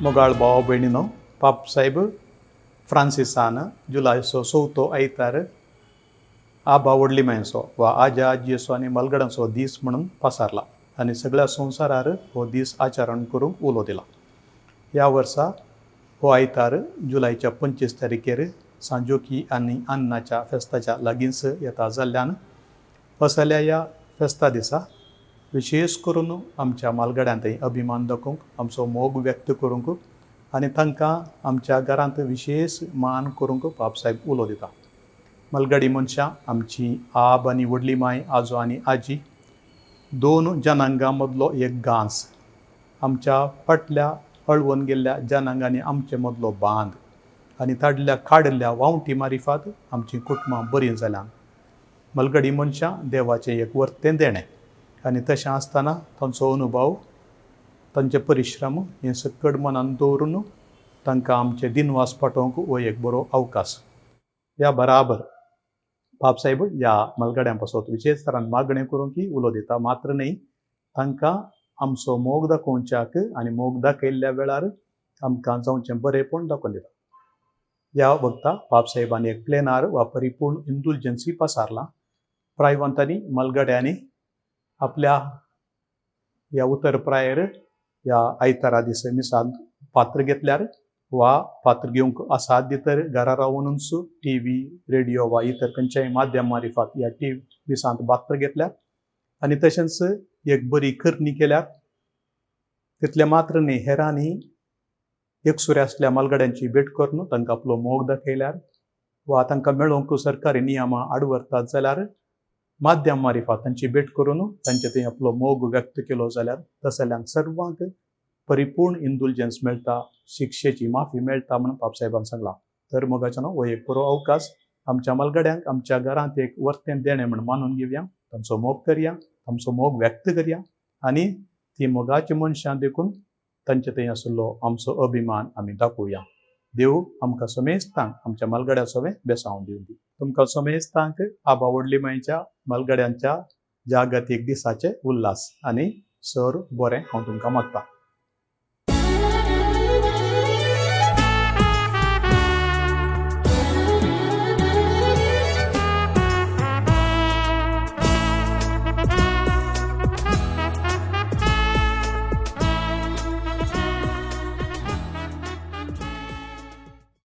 मोगाळ भाव भयणीनो, पाप साहेब फ्रांसिसान जुलायचो चवथो आयतार आबा व्हडली मायचो वा आजा आजयेचो आनी मलगडांचो दीस म्हणून पासारला आनी सगळ्या संवसारार हो दीस आचरण करूंक उलो दिला. ह्या वर्सा हो आयतार जुलायच्या 25 तारखेर सांजोकी आनी अन्नाच्या फेस्ताच्या लागींच येता जाल्ल्यान असल्या ह्या फेस्ता दिसा विशेश करून आमच्या मालगड्यांतय अभिमान दाखोवंक, आमचो मोग व्यक्त करूंक आनी तांकां आमच्या घरांत विशेश मान करूंक पापसाहेब उलो दिता. मलगडी मनशां आमची आब आनी व्हडली माय, आजो आनी आजी, दोन जनांगां मदलो एक गांस, आमच्या फाटल्या अळवून गेल्ल्या जनांगांनी आमचे मदलो बांद आनी ताडल्या काडिल्ल्या वावटी मारिफात आमचीं कुटुंबां बरीं जाल्यात. मलगडी मनशां देवाचें एक वर्तें देणें आनी तशें आसतना तांचो अनुभव, तांचे परिश्रम हें सक्कड मनान दवरून तांकां आमचे दिनवास पाठोवंक हो एक बरो अवकाश. ह्या बराबर पापसाहेब ह्या मलगड्यां पासत विशेश तरान मागणें करूंक उलो दिता. मात्र न्ही, तांकां आमचो मोग दाखोवच्याक आनी मोग दाखयल्ल्या वेळार आमकां जावचें बरेंपण दाखोवन दिता. ह्या वक्ता पापसाहेबांनी एक प्लेनार वा परिपूर्ण इंदुलजन्सी पसारला. प्रायवंतांनी मलगड्यांनी आपल्या ह्या उतर प्रायर ह्या आयतारा दिसा मिसांत पात्र घेतल्यार वा पात्र घेवंक असाध्य तर घरा रावूनच टी व्ही, रेडिओ वा इतर खंयच्याय माध्यम मारिफात ह्या टी मिसांत पात्र घेतल्यार आनी तशेंच एक बरी करणी केल्यार, तितलें मात्र न्ही, हेरांनी एकसुऱ्या आसल्या मालगड्यांची भेट करून तांकां आपलो मोग दाखयल्यार वा तांकां मेळोवंक सरकारी नियमां आड व्हरतात जाल्यार माध्यम मारिफात तांची भेट करून तांचे थंय आपलो मोग व्यक्त केलो जाल्यार तसल्यांक सर्वांक परिपूर्ण इंदुलजन्स मेळटा, शिक्षेची माफी मेळटा म्हणून बाबसाहेबान सांगलां. तर मोगाच्यानो, हो एक बरो अवकाश आमच्या मलगड्यांक आमच्या घरांत एक वर्तें देणें म्हण मानून घेवया, तांचो मोग करया, तांचो मोग व्यक्त करया आनी ती मोगाची मनशां देखून तांचे थंय आशिल्लो आमचो अभिमान आमी दाखोवया. देव आमकां समेस्तांक आमच्या मालगड्या सवें बेसांव दिवं दी. तुमकां समेस्तांक आबा व्हडली मायच्या मालगड्यांच्या जागतीक दिसाचे उल्हास आनी सर बरें हांव तुमकां मागता.